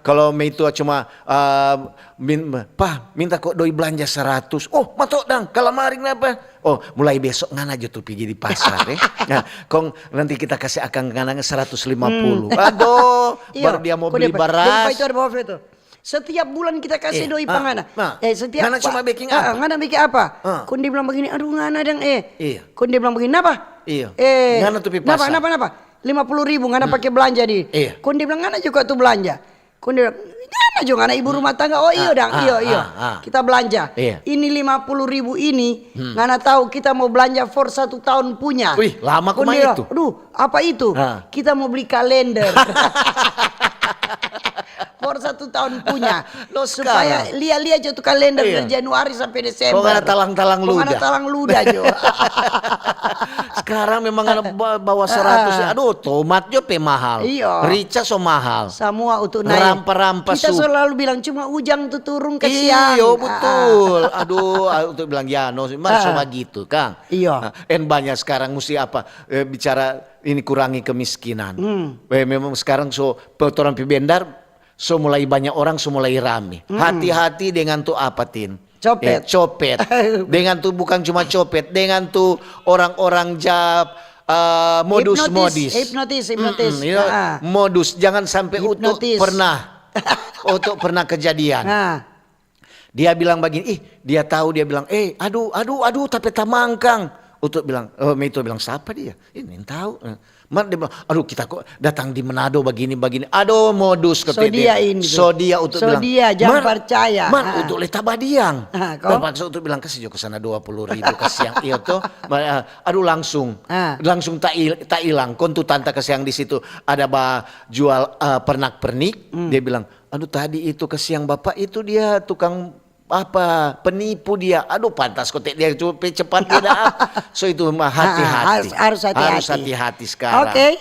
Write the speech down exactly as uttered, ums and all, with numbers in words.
Kalau meitua cuma, eh, min-, "Pa, minta ko doi blanja seratus." "Oh, mato dang, kalamaring napa?" "Oh, mulai besok ngana jo tu pigi di pasar, eh. Nah, kong nanti kita kasih akang ngana seratus lima puluh." Aduh, baru dia mau beli beras. Setiap bulan kita kasih doi pa ngana. Eh, setiap ngana cuma beking apa? Ngana beking apa? Kong dia bilang begini, "Aduh, ngana dang, eh." Kong dia bilang begini, "Napa?" "Eh, ngana tu pi pasar. Napa, napa, napa? Lima puluh ribu ngana pake blanja di." Kong dia bilang, "Ngana juga tu blanja." Kong dia bilang, "Ngana jo ngana ibu rumah tangga." "Oh, iyo dang, iyo, iyo. Kita blanja. Ini lima puluh ribu ini, ngana tahu kita mau blanja for satu tahun punya." Wih, lama koma itu. "Aduh, apa itu?" "Kita mau beli kalender." For satu tahun punya. Supaya lia-lia jo tu kalender dari Januari sampai Desember. Kong ada talang-talang luda. Kong ada talang luda jo. Sekarang memang ada ba-, bawa seratus. Aduh, tomat jo pe mahal. Iyo. Rica so mahal. Samua untuk naik. Rampa-rampa. Kita selalu bilang, "Cuma ujang tu turung, kasiang." Iyo, betul. Aduh, untuk bilang, "Ya, no, mar so bagitu, kang." Iyo. En banyak sekarang musti apa, eh, bicara ini kurangi kemiskinan. Eh, memang sekarang so, pe-, torang pi bendar, so mulai banyak orang, so mulai rame. Hati-hati dengan tu apa, Tin? Copet. Eh, copet. Dengan tu bukan cuma copet, dengan tu orang-orang ja, eh, modus, modis. Hipnotis, hipnotis. Modus. Jangan sampai untuk pernah, untuk pernah kejadian. Dia bilang bagini, ih, dia tahu, dia bilang, "Eh, aduh, aduh, aduh, tapi tamang kang." Utu bilang, eh, Meito bilang, "Sapa dia? Eh, nintau." Eh, mar dia bilang, "Aduh, kita kok datang di Manado bagini, bagini." Aduh, modus kata dia. So dia ini. So dia, Utu bilang. So dia, jangan percaya. Mar, Utu le tabadiang. Terpaksa Utu bilang, "Kasih jo ke sana dua puluh ribu, kasiang." Iyo to. Aduh, langsung. Langsung ta ilang. Kong tu tanta kasiang di situ ada ba jual, eh, pernak-pernik. Dia bilang, "Aduh, tadi itu kasiang bapak itu dia tukang apa, penipu dia. Aduh, pantas kote dia pe cepat dia dah." So itu mah hati-hati. Harus, harus hati-hati. Harus hati-hati sekarang. Oke.